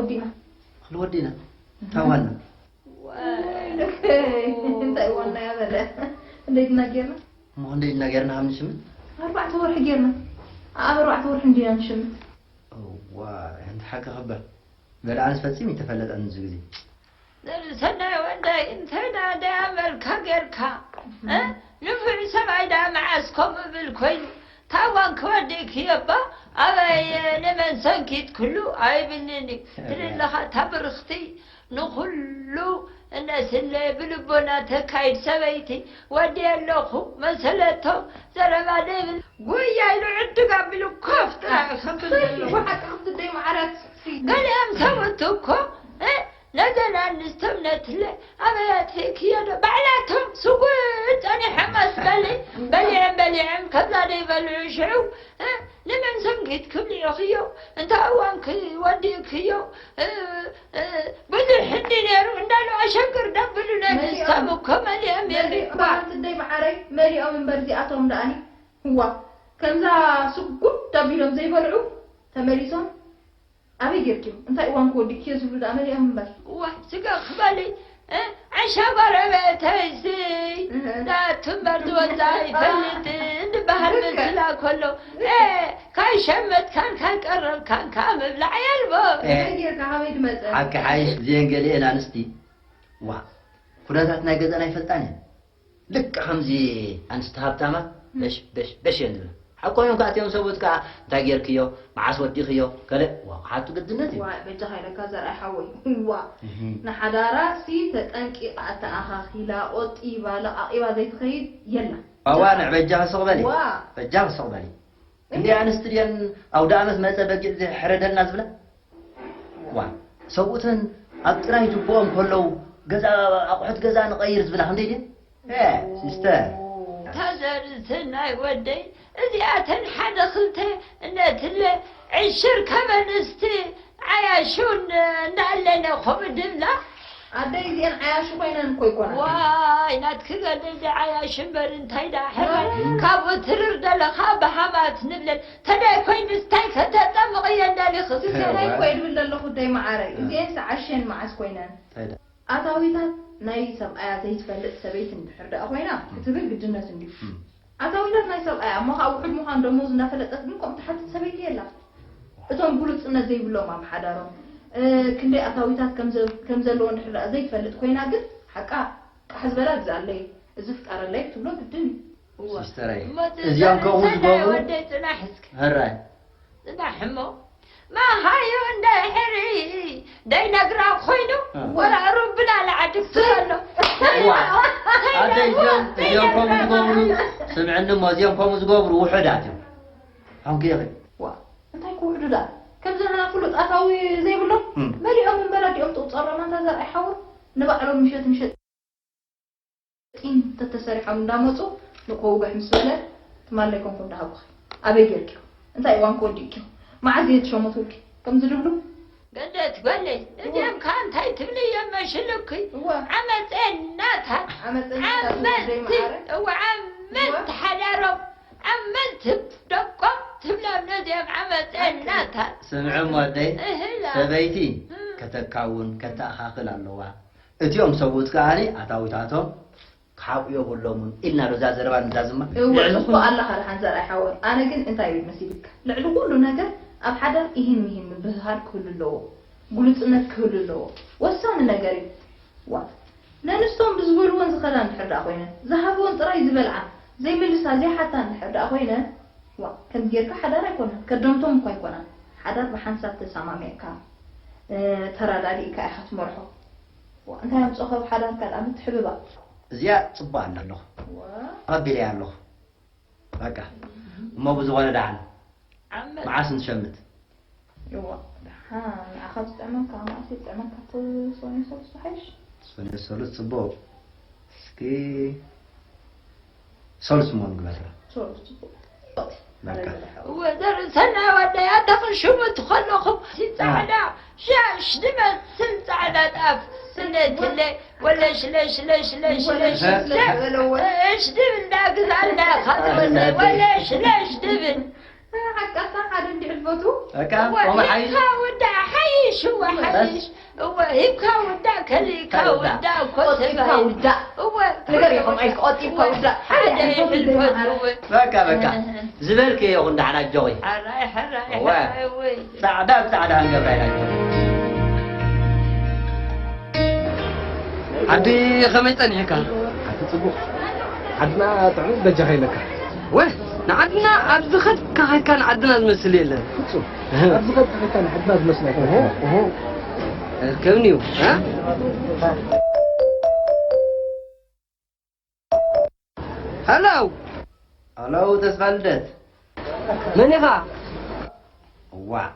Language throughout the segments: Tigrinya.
ወዲና። ክልወዲና? ታዋና? እንታይ ዋና ያበለ? እንዴት እናጌርና? እሞ እንዴት እናጌርና? ሃምኒ ሽምት? ኣርባዕተ ወርሒ ጌርና። ኣብ ኣርባዕተ ወርሒ እንዲና ንሽምት። እዋ፣ እንተ ሓቂ ክበ። በል ኣነስ ፈጺሙ ይተፈለጠኒ እዚ ግዜ። ሰናይ ወዳይ፣ እንታይ ደኣ ደኣ መልካ ጌርካ? እ? ንፉዕ ሰብኣይ ደኣ መዓስ ከምኡ ብል ኮይኑ? ታዋን ክወዲእክዮ እባ ኣበይ ንመን ሰንኪት ክሉ ኣይብልን እዩ። ትልለኻ እታ ብርኽቲ ንኹሉ እነስለ ብልቦና ተካይድ ሰበይቲ ወዲ ኣለኹ መሰለቶ ዘረባ ደብል ጉያ ኢሉ ዕድግ ኣቢሉ ኮፍ ጥራይ ከብል ዘለዎ። ሓቂ ክትደይ መዓረት። ገሊኦም ሰብእቲ እኮ፣ እ፣ ነዘን ኣንስቲ እምነትለ ኣበይ ኣጥፊእክዮ ዶ? ባዕላቶም ስጉጥ ጸኒሖም ኣስበሊ በሊዖም በሊዖም ከምዛ ደይበልዑ ሽዑ፣ እ፣ ንመን ሰንኪት ክብልዑኽዮ? እንተ እዋን ክወዲእክዮ፣ እ፣ እ፣ ብዙሕ እንዲ ነይሩ እንዳሉ ኣሸግር ደብሉ ነንስቶም እኮ መሊኦም የሉ። መሊኦም እባ። ኣንስደይ መዓረይ መሊኦም እምበር እዚኣቶም ደኣኒ። እዋ፣ ከምዛ ስጉድ ኣቢሎም ዘይበልዑ ተመሊሶም ኣበይ ጌርክዮ? እንታይ እዋን ክወዲእክዮ ዝብሉ ደኣ መሊኦም እምበር። እዋ፣ ስጋ ክበሊ፣ እ፣ ዓሻ ጎረቤተይሲ፣ እህ። ናቱ እምበር ዝወጻ ይፈልጥ እንድበሃል ልክዕ። ምስላ ከሎ፣ እ፣ ካይሸመትካን ካይቀረብካን ከዓ ምብላዕ የልቦ። እ። እንታይ ጌርካ ካበይ ትመጽእ? ሓቂ ሓይሽ፣ እዚአን ገሊአን ኣንስቲ፣ ዋ፣ ኩነታት ናይ ገዛና ኣይፈልጣን እየን። ልክዕ ከምዚ ኣንስቲ ሃብታማት በሽ፣ በሽ፣ በሽ እየን ዝብላ። ሓቆም እዮም ከዓ እቲኦም ሰብኡት ከዓ፣ "እንታይ ጌርክዮ? መዓስ ወዲኽዮ?" ገለ፣ ዋ፣ ክሓቱ ግድነት እዩ። ዋ፣ በጃኻ ኢለካ ዘርኣይ ሓወይ። ዋ፣ እህ። ንሓዳራሲ ተጠንቂቓ ኣተኣኻኺላ፣ ቆጢባ፣ ለቓቒባ ዘይትኸይድ የላ። ዋዋንዕ፣ በጃኺ ስቕ በሊ። ዋ። በጃኺ ስቕ በሊ። እንዲ ኣንስቲ ድየን ኣውደ ዓመት መጸ በጊዕ ዘሕረደልና ዝብላ? ዋ፣ ሰብኡተን ኣብ ጥራይ ጅቦኦም ከለዉ፣ ገዛ፣ ኣቑሑት ገዛ ንቐይር ዝብላ ክንደይ ድየን? እ፣ ሲስተር። ተዘርዝናይ ወደይ፣ እዚኣተን ሓደ ክልተ እነትለ ዕሽር ከመንስቲ ዓያሹን እንዳኣለነ ከምኡ ድብላ? ኣደይ፣ እዚአን ዓያሹ ኮይነን እኮ ይኮና። ዋይ፣ ናትኪ ገለ እዚ ዓያሹ እምበር እንታይ ደኣ ሕራይ? ዋይ። ካብኡ ትርር ደለኻ በሃማት ንብለን። ተዳይ ኮይንስ እንታይ ከተጠምቕየን ደሊኽስ? እንታይ እኮ ይብል ዘለኹ ደይ መዓረይ። እ። እዚአንስ ዓሽየን መዓስ ኮይነን? እንታይ ደኣ? ኣታዊታት ናይ ሰብኣያ ዘይትፈልጥ ሰበይቲ እንድሕር ደኣ ኮይና፣ እም። ክትብል ግድነት እንድዩ። እም። ኣታዊታት ናይ ሰብኣያ፣ እሞ ኸኣ ውሑድ ምዃን ደሞዝ እንዳፈለጠት ግን ከምኡ ትሓትት ሰበይቲ የላን። እቶም ግሉጽነት ዘይብሎም ኣብ ሓዳሮም፣ እ፣ ክንደይ ኣታዊታት ከም ዘ-፣ ከም ዘለዎ እንድሕር ደኣ ዘይትፈልጥ ኮይና ግን፣ ሓቃ ቃሕ ዝበላ ግዛኣለይ፣ እዚ ፍጠረለይ ክትብሎ ግድን እዩ። እዋ። ሲስተረይ፣ እሞ እዚኦም ከምኡ ጽናሕ ዝገብሩ ወደይ ጽናሕ እስኪ። ሕራይ። ጽናሕ እሞ። መሃዩ እንድሕሪ ደይነግራ ኮይኑ፣ እ። ወላ ሩብና ለዓዲ ክትበሎ። እዋ። ኣደ፣ እዚኦም፣ እዚኦም ከምኡ ዝገብሩ፣ ስምዕኒ እሞ፣ እዚኦም ከምኡ ዝገብሩ ውሑዳት እዮም። ሓንኩ የኸ? ዋ፣ እንታይ ክውሕዱ ደኣ? ከምዚ ንሕና ፍሉጥ ኣታዊ ዘይብሎም? እም። መሊኦም እምበር ኣዲኦም ትቑጸሮም ኣንታ ዘርኣይ ሓወይ። ንባዕሎም ምሸት ምሸት ጢን ተተሰሪሖም እንዳመጹ ንኮውግሕ ምስ በለ፣ ትማሊ ኣይኮንኩን ደሃብኩኺ። ኣበይ ጌርኪዮ? እንታይ እዋን ክወዲእኪዮ? መዓዝ እየ ትሸመትውልኪ? ከምዚ ድብሉ? ገደት ጓለይ፣ እዋ። እዚኦም ከኣ እንታይ ትብልዮም መሽልኩ? እዋ። ዓመጸናታት። ዓመጸናታት ዓመጽቲ፣ ወደይ መዓረ። እዋ፣ ዓመጽቲ እዋ። ሓዳሮም፣ ዓመጽቲ ደቆም ትብሎም ነዚኦም ዓመጸናታት። ስምዕም ወደይ፣ እህላ። ሰበይቲ እም። ከተካውን ከተኣኻኽል ኣለዋ። እቲኦም ሰብኡት ከኣ ኣታዊታቶም ክሓቁ የብሎምን ኢልና ዶ እዛ ዘረባ ንዛዝማ? እወ፣ ልዕሊ እኮ ኩሉ ኣለኻ ደሓን ዘርኣይ ሓወይ። ኣነ ግን እንታይ ይብል መሲልካ? ልዕሊ ኩሉ ነገር ኣብ ሓዳር ኢሂን ሚሂን ምብህሃል ክህሉ ኣለዎ። ግሉጽነት ክህሉ ኣለዎ። ወሳኒ ነገር እዩ። ዋ፣ ነንስቶም ብዝበልወን ዝኸዳ እንድሕር ደኣ ኮይነን፣ ዝሃብወን ጥራይ ዝበልዓ፣ ዘይምልሳ፣ ዘይሓታ እንድሕር ደኣ ኮይነን፣ ዋ፣ ከምዚ ጌርካ ሓዳር ኣይኮነን። ከደምቶም እኳ ኣይኮናን። ሓዳር ብሓንሳብ ተሰማሚዕካ፣ እ፣ ተረዳዲእካ ኢኻ ትመርሖ። ዋ፣ እንታይ ኣምጽኦ ካብ ሓዳርካ ደኣ ምትሕብባር? እዚኣ ጽቡቕ ኣላ ኣለኹ። ዋ። ተቐቢለያ ኣለኹ። በቃ። እሞ ብዝኾነ ደሓን። ዓመት። መዓስ ንሸምት? እዋ፣ ደሓን። ንዓኻ ዝጥዕመካ፣ መዓስ ይጥዕመካ? እቲ ሰኑይ ሰሉስ ይሓይሽ? ሰኑይ ሰሉስ ጽቡቕ። እስኪ ሰሉስ እሞ ንግበራ። ሰሉስ ጽቡቕ። በቃ። ወዘር ሰናይ ወደይ፣ ኣታ ክሽሙ ትኸለኹም፣ ሲ ጻዕዳ ሻሽ ድመስል ጻዕዳ ጣፍ ስነትለ፣ ወለሽ፣ ለሽ፣ ለሽ፣ ለሽ፣ ለሽ፣ ወለሽ፣ ለሽ፣ ለሽ፣ ለሽ፣ እሽ ድብል ዳግዛልና፣ ወለሽ፣ ለሽ ድብል። ቀጣ ሓደ እንዲዕል ቦቱ። በቃ፣ እወ፣ ቆመ ሓይሽ። ሂብካ ውዳእ፣ ሓይሽ፣ እወ፣ ሓይሽ። እወ፣ ሂብካ ውዳእ፣ ከሊእካ እንታይ ውዳእ? ውዳእ እኮ እንታይ ውዳእ? ሰብኣይ። ውዳእ? እወ፣ ነገር ይኹም፣ ኣይቆጢብካ ውዳእ። ሓደ ሓደ ይሕል ቦቱ፣ እወ። በቃ፣ በቃ። ዝበልክዮ ይኹን፣ ደሓን ኣጆኺ። ሕራይ፣ ሕራይ፣ እወ። ሕራይ፣ እወ። ጻዕዳ ብጻዕዳ ክንገብራ ኢና። ዓዲ ከመይ ጸኒሕካ? ዓዲ ጽቡቕ። ዓድና ጥዕምቲ በጃኻ ኢለካ። ወ፣ ንዓድና ኣብዚ ኸድካ ኸድካ ንዓድና ዝመስል የለን። ፍጹም። ኣብዚ ኸድካ ኸድካ ንዓድና ዝመስል ኣይኮነን። እሆ፣ እሆ። ከምኒ እዩ፣ እ? ሃሎ። ሃሎ፣ ተስፋ ልደት። መን ኢኻ? እዋእ፣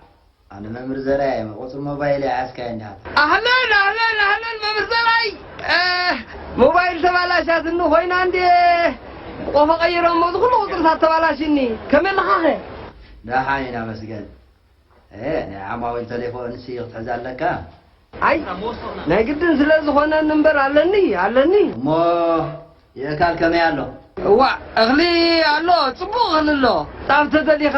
ኣነ መምህር ዘርኣይ እየ፣ ቁጽሪ ሞባይለይ ኣይሓዝካዮን ዲኻ? ኣህለን፣ ኣህለን፣ ኣህለን፣ መምህር ዘርኣይ። እ፣ ሞባይል ተባላሻትኒ ኮይና እንድየ። ቆፎ ቀይሮሞ፣ እዚ ኩሉ ቁጽርታት ተባላሽኒ። ከመይ ኣለኻኸ? ደሓን ኢና መስገን። እ፣ ናይ ዓማዊል ተሌፎንሲ ክትሕዝ ኣለካ? ኣይ፣ ናይ ግድን ስለ ዝኾነኒ እምበር ኣለኒ፣ ኣለኒ። እሞ የእካል ከመይ ኣሎ? እዋእ፣ እኽሊ ኣሎ፣ ጽቡቕ እኽሊ ኣሎ። ጣፍ ተደሊኻ፣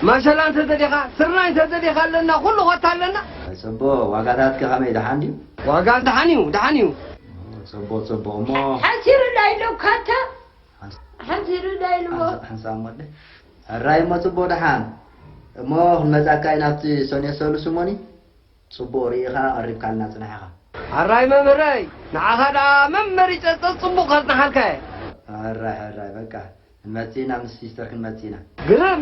ማሸላ እንተደሊኻ፣ ስርናይ እንተደሊኻ ኣለና፣ ኩሉ ኾታ ኣለና። ጽቡቕ፣ ዋጋታት ከ ከመይ፣ ደሓን ድዩ? ዋጋ ደሓን እዩ፣ ደሓን እዩ። ጽቡቕ፣ ጽቡቕ። እሞ ሓሲሩ ዶ ኢሉካ ኣታ? ሓንስ-፣ ሓሲሩ ዶ ኢልዎ? ሓንሳ-፣ ሓንሳብ እሞ ኣደ። ሕራይ እሞ ጽቡቕ፣ ደሓን። እሞ ክንመጻካ ኢና ኣብቲ ሰኑይ ሰሉስ እሞኒ? ጽቡቕ ርኢኻ ቀሪብካልና ጽናሕ ኢኻ። ሕራይ መምህረይ፣ ንዓኻ ደኣ መመሪጸ ጸጽቡቕ ከጽንሓልካ እየ። ሕራይ፣ ሕራይ፣ በቃ፣ ክንመጽእ ኢና፣ ምስ ሲስተር ክንመጽእ ኢና። ግርም!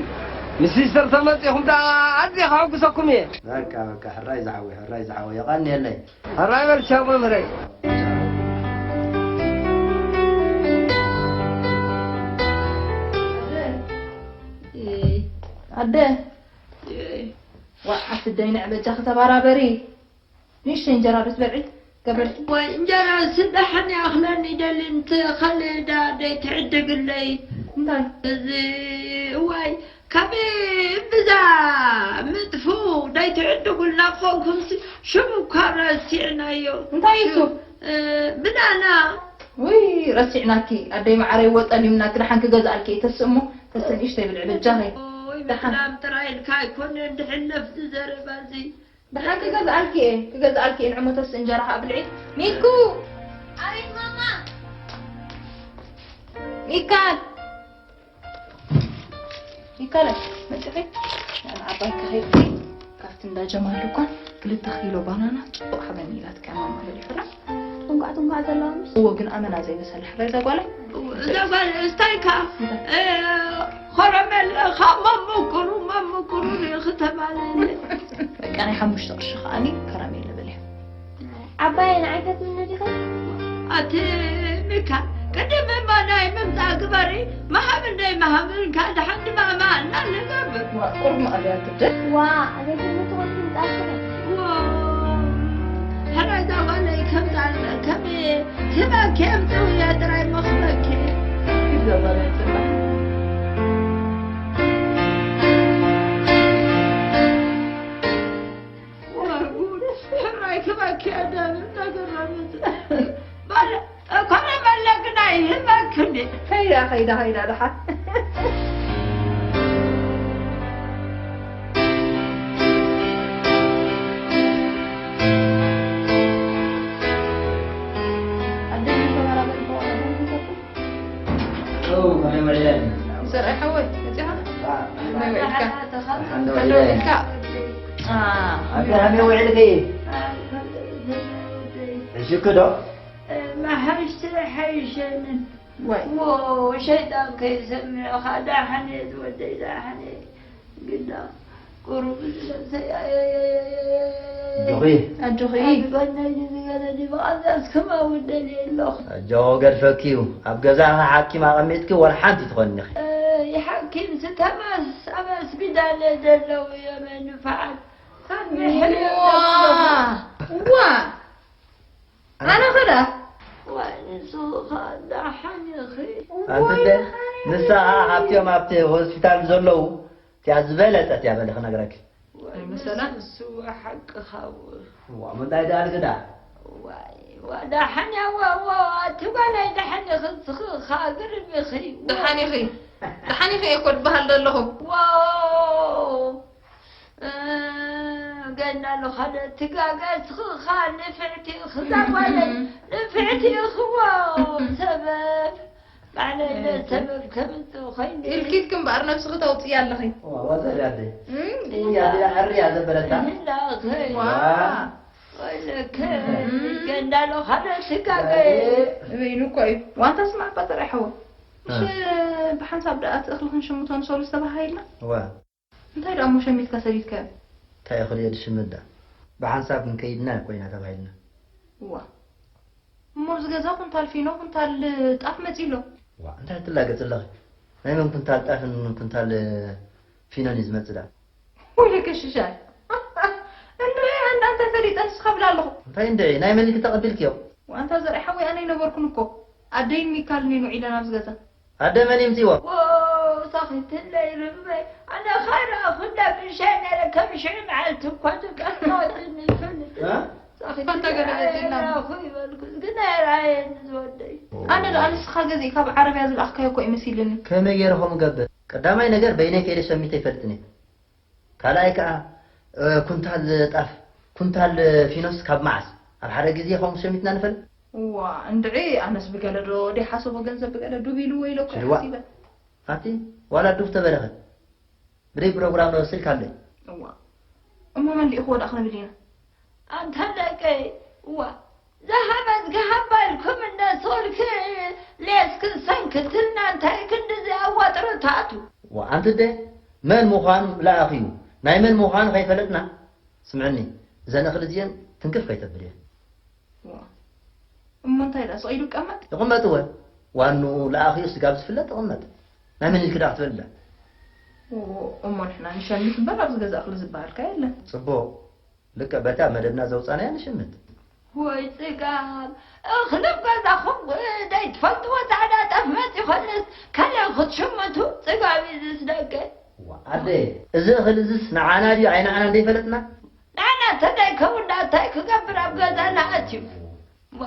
ምስ ሲስተር ተመጺእኹም ደኣ ኣዝየ ከሐጉሰኩም እየ። በቃ፣ በቃ፣ ሕራይ ዝሓወይ፣ ሕራይ ዝሓወይ፣ የቐንየለይ። ሕራይ በል፣ ቻው መምህረይ። ኣደ፣ ዋእ፣ ኣቲ ደይ ንዕ በጃኺ ተባራበሪ። ንእሽተይ እንጀራ ዶ ትበልዒ? ገበርቲ። ወይ እንጀራ ስዳሕን ይኣኽለኒ ይደሊ፣ እንተ ኻልእ ዳ ደይ ትዕድግለይ። እንታይ? እዚ፣ እዋይ፣ ካብ እምብዛ ምጥፉ ደይ ትዕድጉልና ኮንኩምሲ፣ ሽሙ እኳ ረሲዕናዮ። እንታይ እዩ እሱ? እ፣ ብናና። ውይ፣ ረሲዕናኪ። ኣደይ መዓረይ፣ ወ ጠሊምናኪ። ደሓን ክገዝኣልኪ እየ። ተስእ እሞ፣ ተስእ ንእሽተይ ብልዒ በጃኺ። ኦይ፣ ደሓን። ምናም ጥራይ ኢልካ ኣይኮነን ድሕነፍ ዝዘረባ እዚ። ደሓን ክገዝኣልኪ እየ፣ ክገዝኣልኪ እየ። ንዕሞ ተስእ እንጀራ ኸኣ ብልዒ። ሚኩ! ኣቤት ማማ! ሚካል! ሚካለ፣ መጺኺ? ንዓባይ ከኸይድኪ ካብቲ እንዳ ጀማል ድኳን ክልተ ኪሎ ባናና ጽቡቕ ሃበኒ ኢላትካ ማማ በሊ ሕራ። ትንኳዕ ትንኳዕ ዘለዋ ምሽ? እዎ፣ ግን ኣመና ዘይበሰለ ሕራይ እዛ ጓለይ። እዛ ጓል እስታይ ከ፣ እ፣ ኸረሜላ ካብ መምኩሩ፣ መምኩሩ ርኢኺ ተባለ። በቃ ናይ ሓሙሽተ ቅርሺ ከኣኒ ከረሜላ በልያ። ዓባየ ንዓይ ከትምኒ ዲኺ? ኣቲ ሚካል፣ ቅድም እማ ናይ ምምጻእ ግበሪ፣ ምሃብን ደይ ምሃብን ካልእ ሓንቲ ማእማ እና ንገብር። ዋ፣ ቁሩብ መቐለያ ትብደል። ዋ፣ ዘይትምኒ ትኾንኪ ምጻእኪ። ዋ፣ ሕራይ እዛ ጓለይ ከምዛ፣ ከም ህበኪ ኣምጽውያ ጥራይ መኽበኪ። እዛ ጓለይ ጽላል። ወጉድ፣ ሕራይ ክበኪ ኣዳም እናገረመት። ባለ፣ ኮረመለ ግና ይህበክኒ። ከይዳ፣ ከይዳ፣ ከይዳ፣ ደሓን። ኣደይ ተበራበሪ በኋላ ዘርኣይ ሓወይ፣ መጺኻ? ከመይ ውዒልካ? ከመይ ውዒልካ? ኣደ ከመይ ውዒልኪ? ሕሽኪ ዶ? መሓሽቲ ሓይሸኒ። ወይ። ዎ፣ ሸይጣን ከይሰምዕኻ፣ ዳሕኔ ዝወደይ፣ ዳሕኔ። ግዳ ቁሩብ ዝለብሰ፣ ኣጆኺ። ኣጆኺ። ኣግባናይ ዝገለ ድበቓዛስ ከማውን ደልየ ኣለኹ። ኣጆ ገድፈኪ እዩ። ኣብ ገዛኺ ሓኪም ኣቐሚጥኪ ወላ ሓንቲ ትኾኒ ኢኺ። እ፣ ይሓኪም ስተማስ ኣብ ኣስቢዳለ ደለው እዮም ንፋዓት። ካብ ምሕረት ዋ! ዋ! ኣነ ኸዳ? ዋይ፣ ንስኺ ኸኣ ደሓን ኢኺ? ኣንተ እንደ ንሳ ኸኣ ሓብትኦም ኣብቲ ሆስፒታል ዘለዉ እቲኣ ዝበለጸት እያ በሊ ክነግረኪ። ዋይ፣ ኣይመሰላን? ንሱ፣ ንሱ ሓቅኻ እወ። ዋ፣ ምንታይ ደኣ ልግዳ? ዋይ፣ ዋ፣ ደሓን እያ፣ ዋ፣ ዋ፣ ኣቲ ጓለይ ደሓን ኢኺ፣ ንስኺ ኸኣ ግርም ኢኺ። ደሓን ኢኺ? ደሓን ኢኺ እየ እኮ ድበሃል ዘለኹ። ዋ፣ ገና ለኻደ ትጋገ ስኽኻ ንፍዕቲ ክዛጓለ ንፍዕቲ ይኽዎ ሰበብ ባዕለይ ሰበብ ከምንት ኾይኑ ኢልኪልክ እምበኣር ነብስኺ ተውፅያ ኣለኺ። ወዘድ ኣደ እም፣ እያ እያ ዕርያ ዘበለታ። ላኸ ዋ። ወለከ ገና ለኻደ ትጋገ በይኑ እኮ እዩ። ዋንታ ስማዕ እባ ጥራይ ሓወይ። ምሽ ብሓንሳብ ደኣ እቲ እኽሊ ክንሽምቶ ንሰሉ ዝተባሃ ኢልና እዋ እንታይ ደኣ እሞ ሸሚትካ ሰዲድካዮ? እንታይ እኽሊ እየ ዝሽምት ደኣ? ብሓንሳብ ክንከይድና ኮይና ተባሂልና። እዋ እሞ ኣብዚ ገዛ ኩንታል ፊኖ ኩንታል ጣፍ መፂ ኣሎ። ዋ እንታይ ትላገፅ ኣለኺ? ናይ መን ኩንታል ጣፍን ኩንታል ፊኖን እዩ ዝመፅእ ደኣ? ወይለከ ሽሻይ እንድዒ ኣንዳ እንታይ ፈሊጠ ንስኻ ብላ ኣለኹ። እንታይ እንድዒ ናይ መን ኢልኪ ተቐቢልክዮ? ዋንታ ዘርዒ ሓወይ ኣነ ይነበርኩን እኮ ኣደይን ሚካልን እየን ውዒለን ኣብዚ ገዛ። ኣደ መን ይምፅዎ? ሳኺትለይ ርመይ ኣነ ኻራ ኩላ ብሻይ ነረ ከም ሽዑ መዓልቲ እኳ ትቀርባትኒ ይፈልጥ እ? ሳኺትለይ ፈንታ ገለ መፂና። ኣየራኹ ይበልኩ ግን ኣየራየኒ ዝወደይ ኣነ ደኣ ንስኻ ገዚእ ካብ ዓረብያ ዝለኣኽካዮ እኮ እዩ መሲልኒ። ከመይ ገይረ ከምኡ ገብር? ቀዳማይ ነገር በይነይ ከይደ ሸሚተ ይፈልጥን እየ። ካልኣይ ከኣ እ፣ ኩንታል ጣፍ ኩንታል ፊኖስ ካብ መዓስ ኣብ ሓደ ግዜ ከምኡ ሸሚትና ንፈልጥ? እዋ እንድዒ ኣነስ ብገለ ዶ ደይሓሰቦ ገንዘብ ብገለ ዱብ ኢልዎ ኢለ እኮ ሽልዋ። ሓሲበ። ኣቲ ዋላ ዱብ ተበለኸ ብደይ ፕሮግራም ዶ ስልክ ኣለይ። እዋ እሞ መን ልኢኽዎ ደኣ ክንብል ኢና? ኣንታ ደቀይ እዋ ዝሃበትኪ ሃባ ኢልኩም እነሶልኪ ሌስክን ሰንክትልና እንታይ ክንድዚ ኣዋጥርታቱ? ዋ ኣንቲ ኣደ መን ምዃኑ ለኣኺ እዩ ናይ መን ምዃኑ ከይፈለጥና ስምዕኒ እዘን እኽሊ እዚአን ትንክፍ ከይተብል እየን። ዋ እሞ እንታይ ደኣ ስቕ ኢሉ ይቀመጥ? ይቕመጥ እወ ዋንኡ ለኣኺኡ ስጋብ ዝፍለጥ ይቕመጥ። ናይ መን ኢልኪ ደኣ ክትበሊ ደኣ? ዎ እሞ ንሕና ንሸምት እምበር ኣብዚ ገዛ እኽሊ ዝበሃል ከ የለን። ጽቡቕ ልክዕ በቲ ኣብ መደብና ዘውጻናያ ንሽምት። ወይ ጽጋብ እኽሊ ኣብ ገዛኹም ደይትፈልጥዎ ጻዕዳ ጣፍ መጺ ኾንስ ካልእ ክትሽምቱ ጽጋብ እዩ ዝስደገ። ዋ ኣደ እዚ እኽሊ እዝስ ንዓና ድዩ ኣይንዓና ዘይፈለጥና? ንዓና ተደይከውን እንታይ ክገብር ኣብ ገዛና ኣትዩ? ዋ፣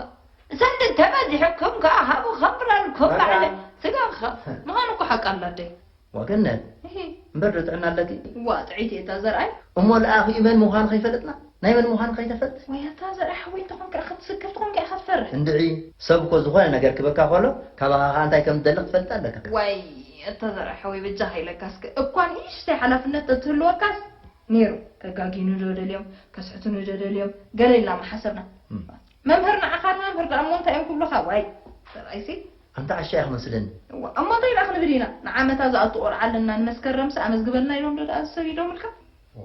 ሰንድ ተበዚሕኩም ከኣ ሃቡ ከብረልኩም በቃ። ባዕለ ስጋኻ። ምዃኑ እኮ ሓቂ ኣላ ኣደይ። ዋ ገነት፣ እሂ። እምበር ዶ ጥዕና ኣለኪ? ዋ ጥዕይቲ እታ ዘርኣይ። እሞ ለኣኺ መን ምዃኑ ከይፈለጥና? ናይ መን ምዃኑ ከይተፈልጥ? ወይ ኣታ ዘርኣይ ሓወይ እንተኾንካ ክትስክፍ ትኾንካ ኢኻ ትፈርሕ። እንድዒ፣ ሰብ እኮ ዝኾነ ነገር ክበካ ከሎ ካባኻ ከኣ እንታይ ከም ትደሊ ክትፈልጥ ኣለካ። ዋይ ኣታ ዘርኣይ ሓወይ በጃኻ ኢለካ እስከ እኳ ንእሽተይ ሓላፍነት ተትህልወካስ ነይሩ። ከጋጊኑ ዶ ደልዮም፣ ከስሕቱኒ ዶ ደልዮም፣ ገለ ኢልና ምሓሰብና። እም። መምህር ንዓኻን መምህር ደኣ እሞ እንታይ እዮም ክብሉኻ? ዋይ ሰብኣይሲ። ኣንታ ዓሻ ኢኻ መስለኒ። እዋ፣ እሞ እንታይ ደኣ ክንብል ኢና? ንዓመታ ዝኣቱ ቆልዓ ኣለና፣ ንመስከረምሲ ኣመዝግበልና ኢሎም ዶ ደኣ ዝሰብ ኢሎምልካ? ኦ።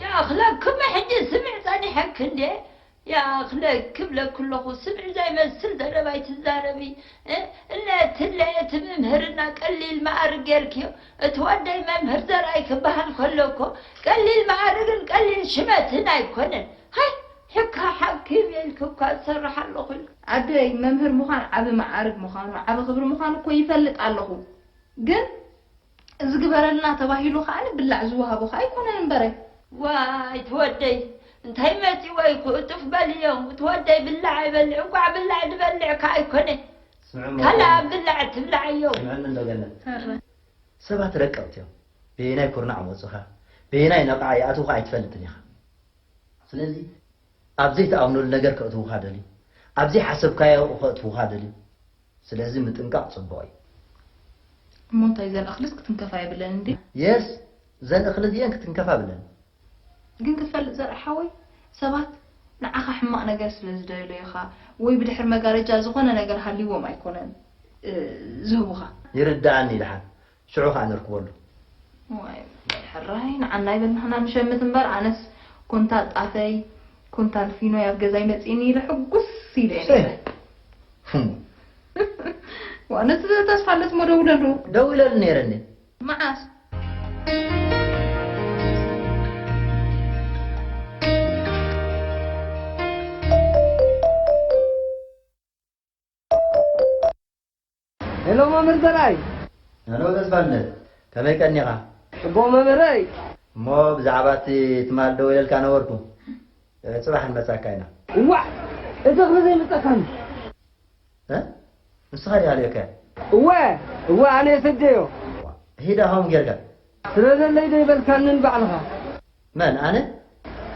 ያኽለክም ሕጂ ስምዕ ጸኒሐክ እንዴ? ያኽለክ ክብለክ ኣለኹ፣ ስምዕ ዘይመስል ዘረባ ኣይትዛረቢ። እ፣ እለ ትለ እቲ መምህርና ቀሊል መኣርግ ጌርክዮ። እቲ ወደይ መምህር ዘርኣይ ክበሃል ከሎ እኮ ቀሊል መኣርግን ቀሊል ሽመትን ኣይኮነን። ሃይ፣ ሕካ ሓኪም ኢልኪ እኳ ዝሰርሕ ኣለኹ ኢልኪ። ኣደይ፣ መምህር ምዃን ዓቢ መዓርግ ምዃኑ፣ ዓቢ ክብሪ ምዃኑ እኮ ይፈልጥ ኣለኹ። ግን ዝግበረልና ተባሂሉ ከኣ ብላዕ ዝወሃቦ ከኣ ኣይኮነን እምበረ። ዋይ፣ እቲ ወደይ እንታይ መጺዎ እዩ እኮ እጡፍ በልዮ። እቲ ወደይ ብላዕ ኣይበልዕ፣ እንቋዕ ብላዕ ድበልዕ ከኣ ኣይኮነ። ስምዒ እሞ ካልኣ ቆይ። ብላዕ ትብላዕ እዮም። ስምዕኒ እንዶ ገነት። እረ። ሰባት ረቀቕቲ እዮም። በየናይ ኩርናዕ ወጽኻ፣ በየናይ ነቓዕ ይኣትውኻ ኣይትፈልጥን ኢኻ። ስለዚ ኣብ ዘይትኣምነሉ ነገር ከእትውኻ ደልዩ፣ ኣብ ዘይሓሰብካዮ ከእትውኻ ደልዩ። ስለዚ ምጥንቃቕ ጽቡቕ እዩ። እሞ እንታይ እዘን እኽልስ ክትንከፋ የብለን እንዴ? የስ፣ እዘን እኽሊ እዚአን ክትንከፋ ብለን። ግን ክትፈልጥ ዘርኣ ሓወይ፣ ሰባት ንዓኻ ሕማቕ ነገር ስለ ዝደለዩኻ ወይ ብድሕሪ መጋረጃ ዝኾነ ነገር ሃልይዎም ኣይኮነን፣ እ፣ ዝህቡኻ። ይርድኣኒ ይልሓል። ሽዑ ኸኣ ነርክበሉ። ዋይ፣ ሕራይ፣ ንዓና ይበልናህና ንሸምት እምበር፣ ኣነስ ኩንታል ጣፈይ፣ ኩንታል ፊኖይ ኣብ ገዛይ መጺእኒ ኢለ ሕጉስ ኢለ እየ ሰይ። ነይረ። ህም። ዋ፣ ነቲ ተስፋ ኣለትሞ ደውለሉ። ደዊለሉ ነይረ እንዴ? መዓስ? ሄሎ መምህር ዘርኣይ። ሄሎ ተስፋልደት፣ ከመይ ቀኒኻ? ጽቡቕ መምህረይ። እሞ ብዛዕባ እቲ ትማል ደዊለልካ ነበርኩ። ጽባሕ ንመጻካ ኢና። እዋእ፣ እቲ እኽሊ ዘይምጸካኒ። እ? ንስኻ ዲኻ ኣልዮካዮ? እወ፣ እወ፣ ኣነ እየ ሰድየዮ። ሂዳ ከምኡ ጌርካ? ስለ ዘለይ ዶ ይበልካኒ ንባዕልኻ? መን፣ ኣነ?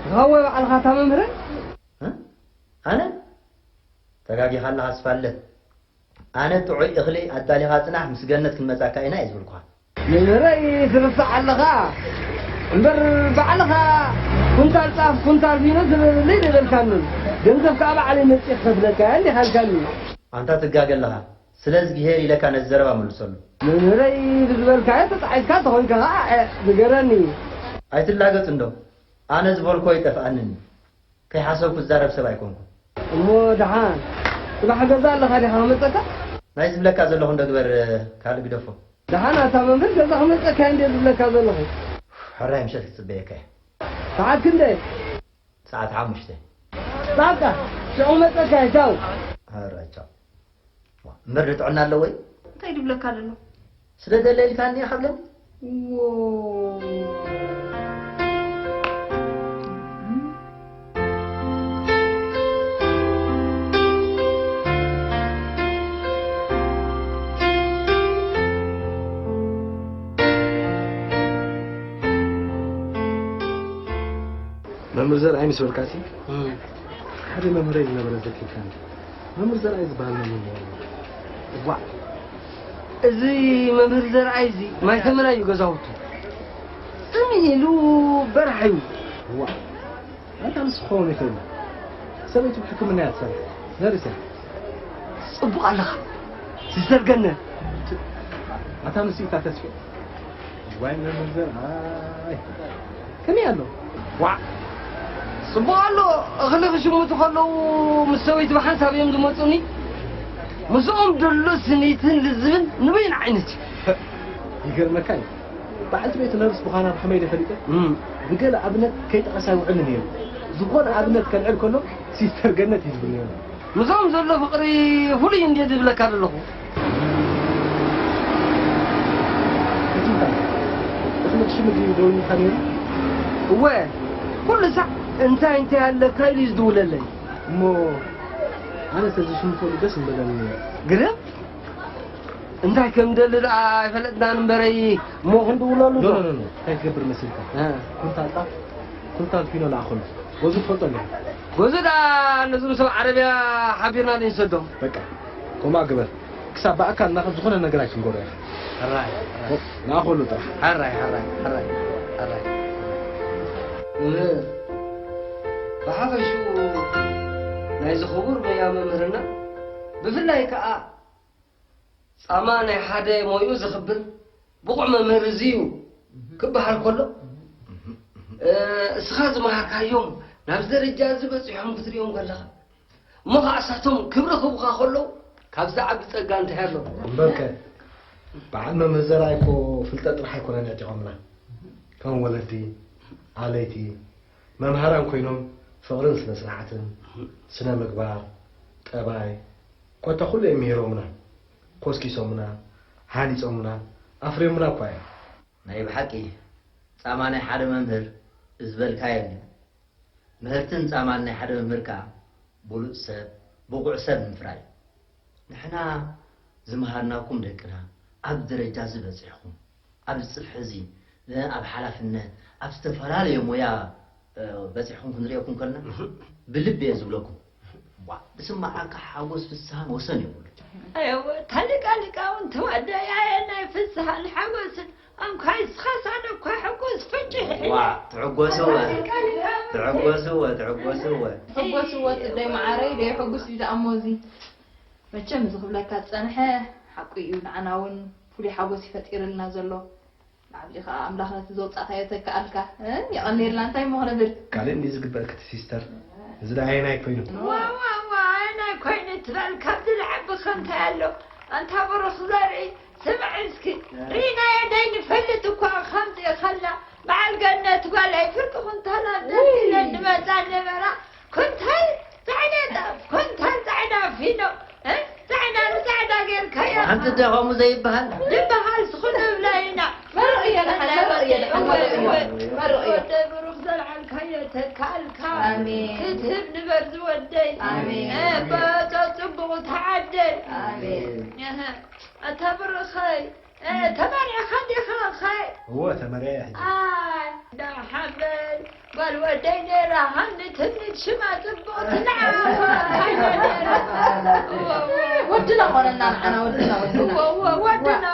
እኻወ ባዕልኻ እታ መምህረ? እ? ኣነ? ተጋጊኻ ኣለኻ ኣስፋለ። ኣነ ጥዑይ እኽሊ ኣዳሊኻ ጽናሕ፣ ምስ ገነት ክንመጻካ ኢና እየ ዝብልኩኻ። መምህረይ፣ ትርስዕ ኣለኻ። እምበር ባዕልኻ ኩንታል ጣፍ፣ ኩንታል ፊኖ ግበረለይ ዶ በልካኒ? ገንዘብ ከኣ ባዕለይ መጺእ ክኸፍለካ እየ እንዲኻ ኢልካኒ። ኣንታ ትጋገ ኣለኻ። ስለ እግዚኣብሄር ኢለካ ነዚ ዘረባ መልሰሉ። መምህረይ፣ ብዝበልካዮ ተጻዒትካ እንተኾይንካ ኸኣ፣ እ፣ ንገረኒ። ኣይትላገጽ እንዶ። ኣነ ዝበልኮ ኣይጠፍኣንን እዩ። ከይሓሰብኩ ዝዛረብ ሰብ ኣይኮንኩን። እሞ ደሓን፣ ጽባሕ ገዛ ኣለኻ ዲኻ ክመጸካ? ናይ ዝብለካ ዘለኹ እንዶ ግበር፣ ካልእ ግደፎ። ደሓን ኣታ መምህር፣ ገዛ ክመጸካ እንደ ዝብለካ ዘለኹ። ሕራይ ምሸት ክጽበየካ እየ። ሰዓት ክንደይ? ሰዓት ሓሙሽተ። በቃ፣ ሽዑ መጸካ እየ፣ ቻው። ሕራይ ቻው። እምበር ንጥዕና ኣለዎ እዩ? እንታይ ድብለካ ዘሎ? ስለ ደለይልካኒ ኢኻ ብለኒ? ዎ። መምህር ዘርኣይ ምስ በልካሲ፣ እም። ሓደ መምህረይ ዝነበረ ዘኪርካኒ። መምህር ዘርኣይ ዝበሃል መምህር ነይሩ። ዋእ፣ እዚ መምህር ዘርኣይ እዚ ማይ ተመና እዩ ገዛውቱ። ጽምእ ኢሉ በራሕ እዩ። ዋእ፣ ኣንታ ምስ ክኸውን ይኽእል እዩ። ሰበይቱ ብሕክምና እያ ትሰርሕ። ነርስ እያ። ጽቡቕ ኣለኻ። ሲስተር ገነት። ኣታ ንስኢታ ተስፌ። ዋይ መምህር ዘርኣይ። ከመይ ኣሎ? ዋዕ! ጽቡቕ ኣሎ። እኽሊ ክሽምቱ ከለዉ ምስ ሰበይቱ ብሓንሳብ እዮም ዝመጹኒ። ምስኦም ደሎ ስኒትን ልዝብን ንበይኑ ዓይነት እዩ። ይገርመካ እዩ። በዓልቲ ቤቱ ነርስ ምዃና ብኸመይ ኢለ ፈሊጠ? እም። ብገለ ኣብነት ከይጠቐሰ ኣይውዕልን ነይሩ። ዝኾነ ኣብነት ከልዕል ከሎ ሲስተር ገነት እዩ ዝብል ነይሩ። ምስኦም ዘሎ ፍቕሪ ፍሉይ እንድየ ዝብለካ ዘለኹ። እቲ እንታይ? እኽሊ ክሽምት እዩ ደዊሉካ ነይሩ? እወ፣ ኩሉ ሳዕ እንታይ እንታይ ኣለካ ኢሉ እዩ ዝድውለለይ። እሞ ኣነ ተዝሽምተሉ ደስ ምበለኒ ነይሩ። ግርም? እንታይ ከም ደሊ ደኣ ኣይፈለጥናን እምበረይ፣ እሞ ክንድውለሉ ኖ፣ ዶ? ኖ፣ ኖ፣ ኖ። እንታይ ትገብር መሲልካ? እ። ኩንታል ጣፍ፣ ኩንታል ፊኖ ለኣኸሉ። ጎዙ ትፈልጦ ኣለኻ? ጎዙ ደኣ ነዞም ሰብ ዓረብያ ሓቢርና ዶ ንሰዶም? በቃ፣ ከምኣ ግበር። ክሳብ ብኣካል እናኸድ ዝኾነ ነገር ኣይትንገሮ ኢኻ። ሕራይ፣ ሕራይ። ለኣኸሉ ጥራሕ። ሕራይ፣ ሕራይ፣ ሕራይ፣ ሕራይ። መምህር፣ ብሓፈሽኡ ናይዚ ክቡር ሞያ መምህርና፣ ብፍላይ ከኣ ጻማ ናይ ሓደ ሞይኡ ዘኽብር ብቑዕ መምህር እዚ እዩ ክበሃል ከሎ፣ እ፣ እስኻ ዝመሃርካዮም ናብዚ ደረጃ እዚ በጺሖም ክትሪኦም ከለኻ፣ እሞ ኸዓ እሳቶም ክብሪ ክህቡኻ ከለዉ፣ ካብዚ ዓቢ ጸጋ እንታይ ኣሎ? እምበርከ፣ በዓል መምህር ዘርኣይ እኮ ፍልጠት ጥራሕ ኣይኮነን ኣዕጢቖምና። ከም ወለዲ፣ ኣለይቲ፣ መምሃራን ኮይኖም ፍቕርን ስነ ስርዓትን፣ ስነ ምግባር፣ ጠባይ፣ ኮታ ኩሉ እዮም ምሂሮምና። ኮስኪሶምና፣ ሃኒጾምና፣ ኣፍርዮምና እኳ እዮም። ናይ ብሓቂ ጻማ ናይ ሓደ መምህር ዝበልካዮ እዩ። ምህርትን ጻማን ናይ ሓደ መምህር ከኣ ብሉጽ ሰብ፣ ብቑዕ ሰብ ምፍራይ እዩ። ንሕና ዝመሃርናኩም ደቅና ኣብ ደረጃ እዚ በጺሕኩም፣ ኣብዚ ጽፍሒ እዚ፣ ኣብ ሓላፍነት፣ ኣብ ዝተፈላለየ ሞያ፣ እ፣ በጺሕኩም ክንርእየኩም ከለና፣ ብልቢ እየ ዝብለኩም። ዋ፣ ዝስምዓካ ሓጎስ ፍስሃን ወሰን የብሉን። ኣየወ፣ እታ ሊቃ ሊቃውንቲ ወደይ፣ ኣየ ናይ ፍስሃን ሓጎስን፣ ኣንኳይ እስኻስ ኣነ እኳ ሕጉስ ፍጭሕ ኢለ። ዋ፣ ትዕጎስወ፣ ኣንኳይ ሊቃ ሊቃውንቲ። ትዕጎስወ፣ ትዕጎስወ። ሕጎስወ ጽደይ መዓረይ፣ ደይ ሕጉስ እዩ ዝኣሞ እዚ። መቸም እዚ ክብለካ ዝጸንሐ ሓቁ እዩ፣ ንዓና እውን ፍሉይ ሓጎስ እዩ ፈጢርልና ዘሎ። ንዓብዚ ከኣ ኣምላኽ ነቲ ዘውጻእካዮ ተክኣልካ፣ እ? የቐንየልና፣ እንታይ እሞ ክነብል? ካልእ እንዲ ዝግበር ክቲ ሲስተር፣ እዚ ደኣ ኣየናይ ኮይኑ? ዋ፣ ዋ፣ ዋ፣ ኣየናይ ኮይኑ ትበል፣ ካብዚ ዝዓቢ ከ እንታይ ኣሎ? ኣንታ ብሩኽ ዘርኢ፣ ስምዕ እስኪ፣ እ። ርኢናዮ ደይንፈልጥ እኳ ከምዚ ከላ፣ በዓል ገነት ጓለይ ፍርቂ ኩንታል ኣደልድለን ውይ። ንመጻ ነበራ። ኩንታል ጻዕዳ ጣፍ፣ ኩንታል ጻዕዳ ፊኖ፣ እ? ጻዕዳ ንጻዕዳ ጌርካያ። ሓንቲ ዶ ከምኡ ዘይበሃል? ዝበሃል ስኹን ንብላ ኢና። መርቕ እየ ደሓን፣ መርቕ እየ ደሓን፣ መርቕ እየ። እወ፣ እወ። መርቕ እየ። ወደ ብሩኽ ዘልዓልካዮ ተካልካ። ኣሜን። ክትህብ ንበር ዝወደይ። ኣሜን። እ፣ በቶ ጽቡቕ ተዓደል። ኣሜን። እህ፣ ኣታ ብሩኸይ፣ እ፣ ተመሪዕኻ ዲኻ ኸ? እወ፣ ተመሪዐ ሕጂ። ኣይ፣ ደሓን በል። ጓል ወደይ ነይራ፣ ሃኒ ትምኒት ሽማ ጽብቕቲ፣ ንዓ ወደይ ነይራ። ወድና ኾነና ንዓና ወድና ወድና ወ- ወ- ወድና